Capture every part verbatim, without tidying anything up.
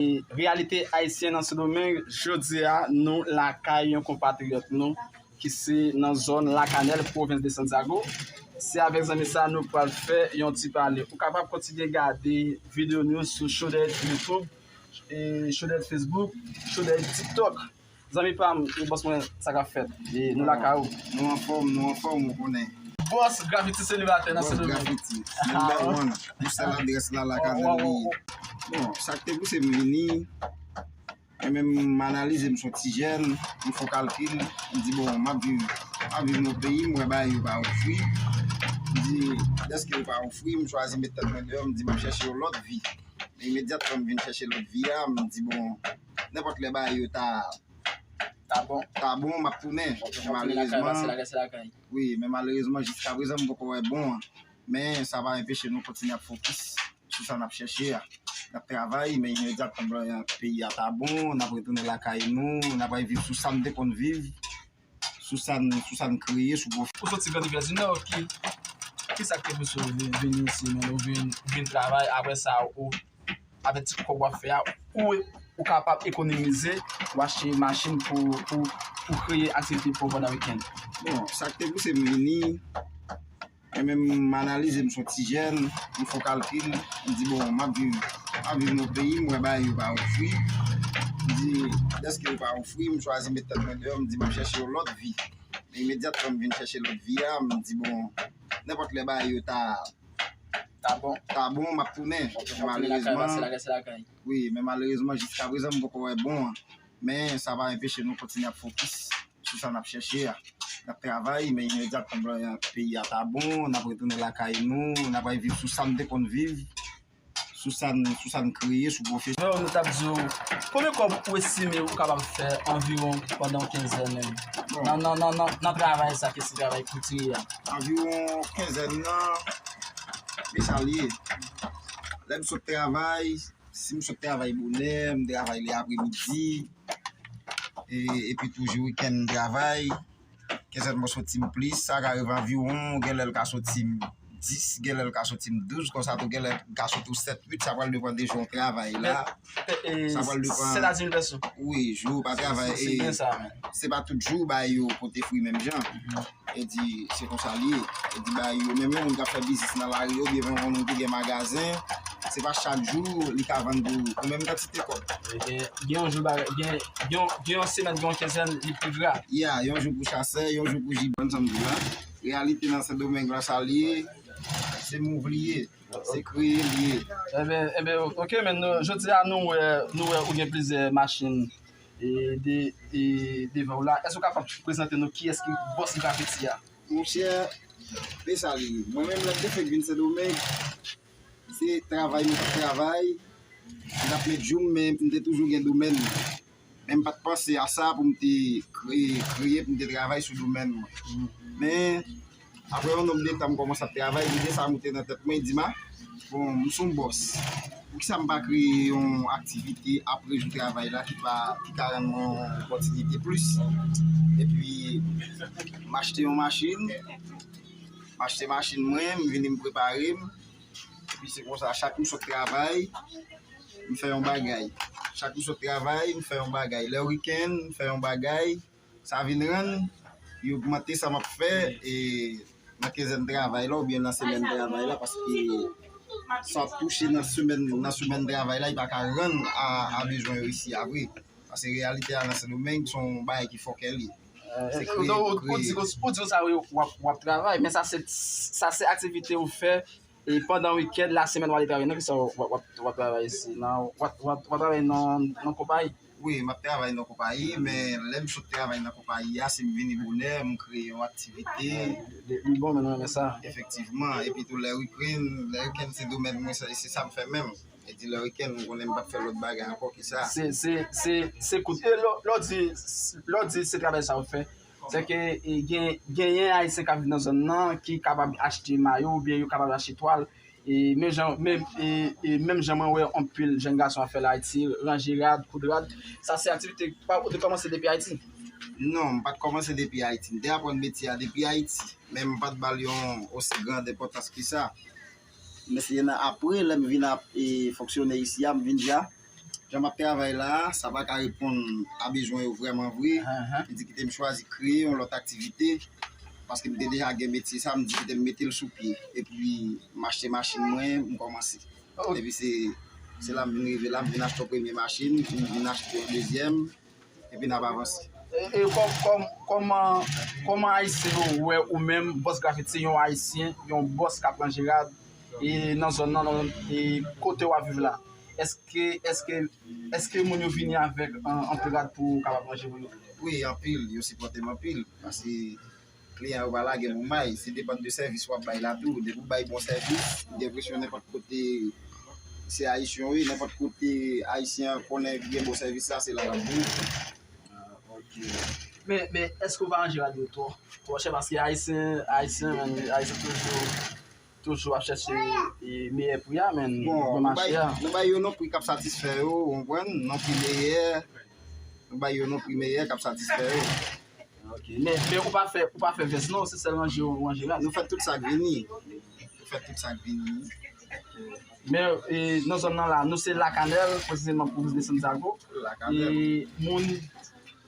E Reyalite Ayisyen nan Sendomeng, jodi a, nou lakay yon konpatriyòt nou ki se nan zòn Lakanèl, pwovens de Santiago. Se avèk zanmi sa nou pral fè yon ti pale. Ou kapab kontinye gade videyo nou sou Chodèy YouTube, e Chodèy Facebook, Chodèy TikTok. Zanmi pa m, e bòs mwen, sa k ap fèt? E nou lakay ou? Nou anfòm, nou anfòm, ou konnen. Bòs Grafiti selibatè nan Sendomeng. Bòs Grafiti, number one. Pou sèl adrès la, Lakanèl li ye. Bon, sa k te pouse m vini, mwen menm, m analize, m se yon ti jèn, m fè yon kalkil, m di, bon, m ap viv, m ap viv nan yon peyi, m wè bagay yo pa yon fri. M di, dèske yo pa yon fri, m chwazi met tèt mwen deyò, m di, m ap chèche yon lòt vi. Men imedyatman m vin chèche lòt vi a, m di, bon, nenpòt lè bagay yo ta, ta bon, ta bon, m ap tounen. Men malerezman, wi, men malerezman, jiskaprezan, m poko wè bon an. Men sa pa enpeche nou kontinye ap fokis sou sa n ap chèche a. N ap travay, men imedyatman peyi a ta bon, n ap retounen lakay nou, n ap al viv sou sa n te konn viv, sou sa n, sou sa n kreye, sou pwofi. Ou soti Grand Rivière du Nord, ki, ki sa k te pouse w vin, vin isi, men ou vin, vin travay, apre sa, ou, avèk ti kòb w ap fè a, ou, ou kapab ekonomize, ou achte machin pou, pou, pou kreye aktivite pou w pandan wikenn? Bon, sa k te pouse m vini, mwen menm, m analize, m se yon ti jèn, m fè yon kalkil, m di, bon, m ap viv, m ap viv nan yon peyi, m wè bagay yo pa yon fri. M di, dèske yo pa yon fri, m chwazi met tèt mwen deyò, m di, m ap chèche yon lòt vi. Men imedyatman m vin chèche lòt vi a, m di, bon, nenpòt lè bagay yo ta, ta bon, ta bon, m ap tounen. Men malerezman, wi, men malerezman, jiskaprezan, m poko wè bon an. Men sa pa enpeche nou kontinye ap fokis sou sa n ap chèche a. N ap travay, men imedyatman peyi a ta bon, n ap retounen lakay nou, n ap al viv sou sa n te konn viv, sou sa n, sou sa n kreye, sou pwofesyon. Frè, nou t ap di w, konbyen kòb ou estime ou kapab fè anviwon pandan yon kenzèn menm? Bon. Nan, nan, nan, nan, nan travay sa ki se travay koutye a? Anviwon kenzèn nan, men sa l ye. Lè m sot travay, si m sot travay bonè, m travay lè apremidi, e, epi toujou wikenn m travay, kenzèn mwen soti m plis, sa ka rive anviwon, genlè l ka soti m dis, genlè l ka soti m douz, konsa tou genlè l ka soti w sèt, uit, sa pral depann de jan w travay la. Sa pral depann. Sèt a dizuit èdtan. Wi, jou pa travay. Se byen sa, men. Se pa tout jou bagay yo pote fwi menm jan. E di, se konsa l ye. E di, bagay yo, menm yon moun k ap fè biznis nan lari, oubyen menm yon moun ki gen magazen, se pa chak jou li ka vann pou, pou menm kantite kòb. Gen, gen yon jou, gen, gen, gen yon semèn, gen yon kenzèn, li pi gra. Ya, yon jou pou chasè, yon jou pou jibè. Konprann sa m di w la? Reyalite nan Sendomeng la, sa l ye, se mouv li ye, se kreye li ye. Enben, enben, oke, men nou, jodi a, nou wè, nou wè ou gen plizyè machin e, de, e, devan w la. Èske w kapab prezante nou kiyès ki Bòs Grafiti a? Monchè, men sa l ye. Mwen menm, lè m te fèk vin Sendomeng, se travay m t ap travay, m t ap met jou m, men m te toujou gen domèn mwen. Men m pa t panse a sa pou m te kreye, kreye pou m te travay sou domèn mwen. Men, apre yon nonb de tan m kòmanse ap travay, lide sa a moute nan tèt mwen, di m, a, bon, m se yon bòs. Poukisa m pa kreye yon aktivite apre jou travay la ki pa, ki ka rann mwen yon opòtinite plis? Epi, m achte yon machin, m achte machin mwen, m vini m prepare m. Epi se konsa, chak m sot travay, m fè yon bagay. Chak m sot travay, m fè yon bagay. Lè wikenn, m fè yon bagay. Sa vin rann, li ogmante sa m ap fè, e, nan kenzèn travay la oubyen nan semèn travay la, paske sa w ap touche nan semèn, nan semèn travay la, li pa ka rann a, a bezwen yo isi a vre. Paske reyalite a nan Sendomeng, se yon bagay ki fòkè li ye. Se kreye, ou, ou, ou di, ou di konsa, wi, w ap, w ap travay, men sa se, sa se aktivite ou fè, e pandan wikenn, lasemèn, w ale travay. Nan kisa w, w, w ap, w ap travay isi? Nan, w ap, w ap, w ap travay nan, nan konpayi? Wi, m ap travay nan konpayi, men lè m sot travay nan konpayi a, si m vini bonè, m kreye yon aktivite. Li bon, men nou renmen sa. Efektivman. Epi tou lè wikenn, lè wikenn se domèn mwen, se, se sa m fè menm. Epi lè wikenn, m konnen m p ap fè lòt bagay ankò ke sa. Se, se, se, se kout. E lè, lè w di, lè w di se travay sa w fè, se ke, e, gen, genyen Ayisyen k ap viv nan zòn nan ki kapab achte mayo oubyen yo kapab achte twal. E, men jan, men, e, e, menm jan mwen wè anpil jèn gason ap fè la Ayiti, ranje rad, koud rad, sa se aktivite pa ou te kòmanse depi Ayiti? Non, m pa t kòmanse depi Ayiti. M te aprann metye a depi Ayiti, men m pa t ba l yon osi grand enpòtans ke sa. Men se nan apre, lè m vin ap, e, fonksyone isi a, m vin di a, Jan m ap travay la, sa pa ka reponn a bezwen yo vrèman vre. Li di kite m chwazi kreye yon lòt aktivite, paske m te deja gen metye sa, m di kite m mete l sou pye. Epi, m achte machin mwen, m kòmanse. Epi se, se la m vin rive la, m vin achte yon premye machin, m vin achte yon dezyèm, epi n ap avanse. E, e kòm, kòm, kòman, kòman Ayisyen yo wè ou menm, Bòs Grafiti, yon Ayisyen, yon bòs k ap ranje rad, e nan zòn nan, nan, e kote w ap viv la? Èske, èske, èske moun yo vini avèk an, anpil rad pou kapab ranje pou yo? Wi, anpil, yo sipòte m anpil, paske kliyan yo pa lage m yon may, se depann de sèvis w ap bay la tou. Depi w bay bon sèvis, m gen enpresyon nenpòt kote se Ayisyen w ye, nenpòt kote Ayisyen an konnen gen bon sèvis la, se la l ap vini. Ah, ok. Men, men èske w pa ranje rad yo twò, twò chè? Paske Ayisyen, Ayisyen, men, Ayisyen toujou, toujou ap chèche e, meyè pri a, men, bon, bon nou bay, mache a. Nou bay yo nan pri k ap satisfè yo, ou konprann? Nan pri meyè, nou bay yo nan pri meyè k ap satisfè yo. Ok. Men, men ou pa fè, ou pa fè vès non, se sèl ranje ou ranje la. Nou fè tout sa k vini. Nou fè tout sa k vini. Men, e, nan zòn nan la, nou se Lakanèl, presizeman pwovens de Santiago. Lakanèl. E moun,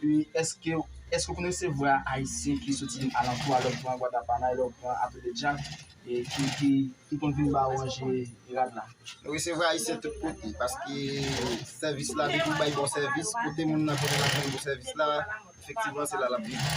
e, èske, èske w konn resevwa Ayisyen ki soti alantou a, lè w pran Gwadapana, lè w pran Ato de Djak, e ki, ki, ki konn vin ba w ranje rad la? Nou resevwa Ayisyen tout kote, paske sèvis la, depi w bay bon sèvis, kote moun nan konnen l ap jwenn bon sèvis la, efektivman, se la l ap vini.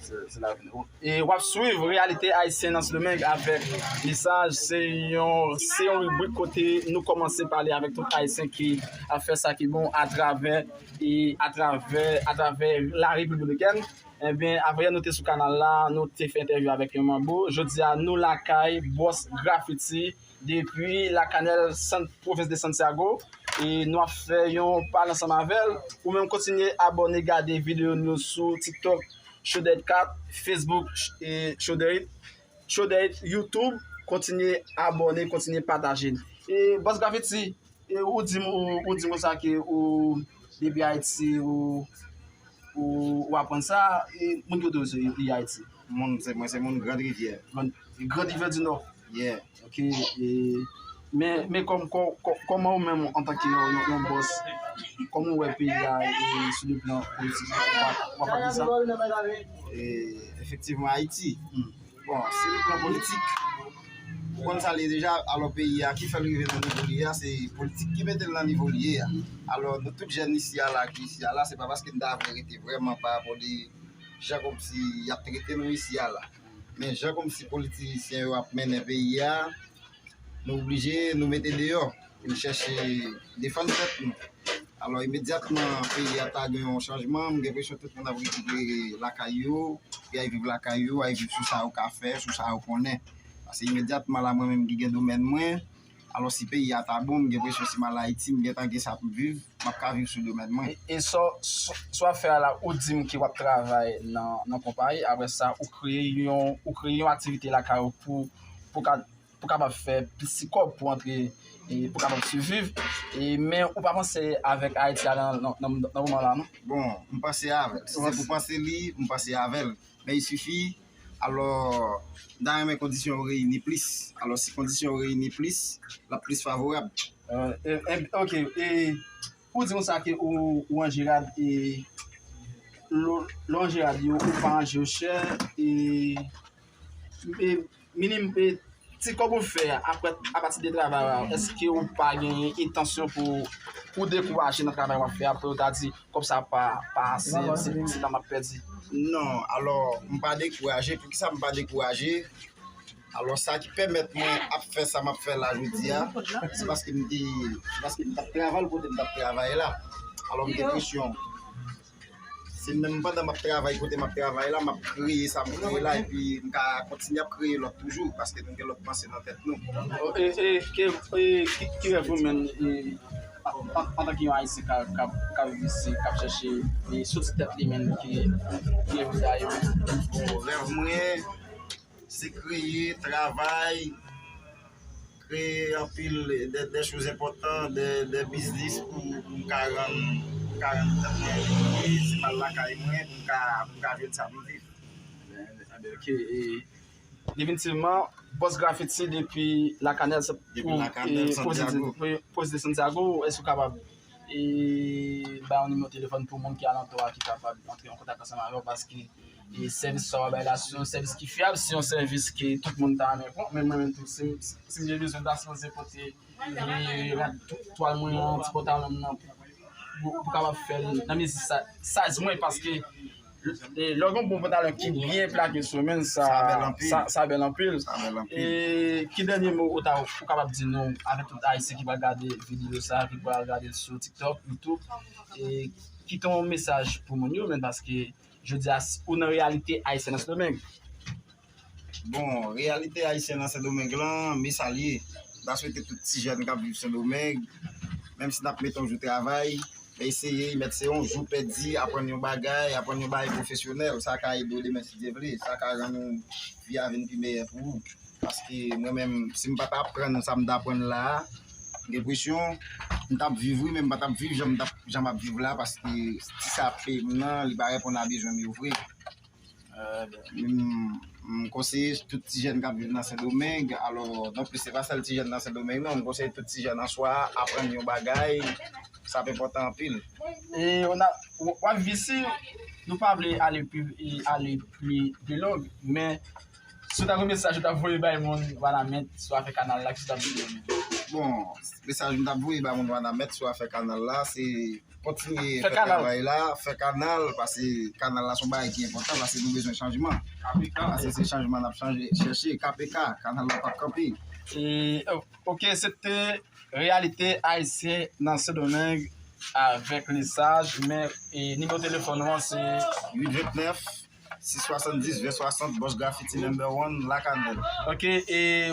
Se, se la l ap vini. E w ap swiv Reyalite Ayisyen nan Sendomeng avèk Lisaj. Se yon, se yon ribrik kote nou kòmanse pale avèk tout Ayisyen ki ap fè sa ki bon atravè, e atravè, atravè lari Piblikèn. Ebyen, avanyè nou te sou kanal la, nou te fè entèvyou avèk yon manbo. Jodi a, nou lakay Bòs Grafiti, depi Lakanèl, sant, pwovens de Santiago, e nou ap fè yon pale ansanm avè l. Ou menm kontinye abòne, gade videyo nou sou TikTok, Chaudhèit kat, Facebook, e Chaudhèit, Chaudhèit, YouTube, kontinye abòne, kontinye pataje. E Bòs Grafiti, e ou di m, ou, ou di m konsa ke ou, depi Ayiti, ou, ou, ou aprann sa, e moun ki kote ou se, e Ayiti? Moun, se, mwen se moun Grand Rivyè. Grand, Grand Rivyè di Nò. Yeah. Ok, e, men, men kòm, kò-, kò-, kòman ou menm antanke yon, yon, yon bòs, kòman ou wè peyi a, e, sou le plan politik, w ap, w ap ap di sa? E, efektivman, Ayiti. Hmm. Bon, sou le plan politik, ou konn sa l ye deja, alò peyi a, ki fè l rive nan nivo li ye a, se politik ki mete l nan nivo li ye a. Alò, nou tout jèn isi a la, ki isi a la, se pa paske n ta vle rete vrèman pa rapò de jan kòmsi y ap trete nou isi a la. Men jan kòmsi politisyen yo ap mennen peyi a, nou oblije nou mete deyò pou n chèche defann tèt nou. Alò, imedyatman peyi a ta gen yon chanjman, m gen enpresyon tout moun ap rekipere lakay yo, y al viv lakay yo, al viv sou sa yo ka fè, sou sa yo konnen. Paske imedyatman la, mwen menm ki gen domèn mwen, alò si peyi a ta bon, m gen enpresyon si m al Ayiti, m gentan gen sa pou m viv, m ap ka viv sou domèn mwen. E, e sa w, sa w ap fè a la, ou di m ke w ap travay nan, nan konpayi, apre sa, ou kreye yon, ou kreye yon aktivite lakay ou pou, pou ka pou kapab fè plis ti kòb pou antre, e pou kapab siviv. E, men ou pa panse avèk Ayiti a nan, nan, nan, nan moman la, non? Bon, m panse avè l. Si se pou panse li, m panse avè l. Men il suffit, alò, m ta renmen kondisyon yo reyini plis. Alò, si kondisyon yo reyini plis, l ap plis favorab. E, e, e, ok, e, ou di konsa ke ou, ou ranje rad, e, lè w ranje rad yo, ou pa ranje yo chè, e, e, minim, e, ti kòb ou fè a, apre, apati de travay la, èske ou pa gen entansyon pou, pou dekouraje nan travay w ap fè a, pou w ta di, kòb sa pa, pa ase, se, se tan m ap pèdi? Non, alò, m pa dekouraje. Poukisa m pa dekouraje? Alò, sa ki pèmèt mwen ap fè sa m ap fè la jodi a, se paske m te, se paske m t ap travay kote m t ap travay la. Alò, m gen presyon. Se menm pandan m ap travay kote m ap travay la, m ap kreye sa m kreye la, epi m ka kontinye ap kreye lòt toujou, paske nou gen lòt panse nan tèt nou. E, e, ke, e, ki, ki rèv ou menm, e, an, an, antanke yon Ayisyen k ap, k ap, k ap viv isi, k ap chèche, e, soti tèt li menm, ki, ki rèv ou ta ye menm? Bon, rèv mwen, se kreye, travay, kreye anpil de, de choz enpòtan, de, de biznis pou, pou m ka rann, pou m ka rann tèt mwen, si m al lakay mwen, pou m ka, pou m ka jwenn sa pou m viv. Ebyen, ebyen, ok. E, definitivman, Bòs Grafiti depi Lakanèl, depi Lakanèl, e, Santiago. Pwovens de Santiago, èske w kapab E ba yon nimewo telefòn pou moun ki alantou a ki kapab antre an kontak ansanm avè w, paske e sèvis sa w ap bay la se yon sèvis ki fyab, se yon sèvis ke tout moun ta renmen pran, men mwen menm tou, si, si m gen bezwen, m ta sipoze pote e rad twal mwen an, ti pantalon m nan pou, pou, pou kapab fè l nan mezi sa, size mwen, paske e lè w gen yon bon pantalon ki byen plake sou men, sa, sa bèl anpil. Sa, sa bèl anpil. Sa bèl anpil. E ki dènye mo ou ta, ou kapab di nou, avèk tout Ayisyen ki pral gade videyo sa, ki pral gade l sou TikTok, YouTube, e kite yon mesaj pou moun yo, men paske jodi a, ou nan reyalite ayisyen nan Sendomeng. Bon, reyalite ayisyen nan Sendomeng lan, men sa l ye. M ta swete tout ti jèn k ap viv Sendomeng, menm si n ap mete yon jou travay, men eseye, mèt se yon jou pèdi, aprann yon bagay, aprann yon bagay pwofesyonèl, sa ka ede w demen si Dye vle, sa ka rann ou vi a vin pi meyè pou ou. Paske mwen menm, si m pa t aprann sa m t aprann la a, m gen enpresyon m t ap viv wi, men m pa t ap viv jan m t ap, jan m ap viv la, paske ti sa ap peye m nan, li pa reponn a bezwen m yo vre. M, m konseye tout ti jèn k ap viv nan Sendomeng, alò, non plis, se pa sèl ti jèn nan Sendomeng, non, m konseye tout ti jèn an swa aprann yon bagay, sa ap enpòtan anpil. E w ap, w ap viv isi, nou pa vle ale pi, e ale pli, pli long, men si w ta gen mesaj ou ta voye bay moun Wanament sou afè kanal la, ki sa w ta di yo menm? Bon, mesaj m t ap voye bay moun Wanament sou afè kanal la, se kontinye fè travay la, fè kanal, paske kanal la se yon bagay ki enpòtan, paske nou bezwen chanjman. Paske se chanjman n ap chanje, chèche, K P K, kanal la p ap kanpe. E, ok, se te reyalite ayisyen nan Sendomeng avèk Lesaj, men e, nimewo telefòn ou an se uit vennèf, sis swasanndis, ven swasant, Bòs Grafiti number one, Lakanèl. Ok, e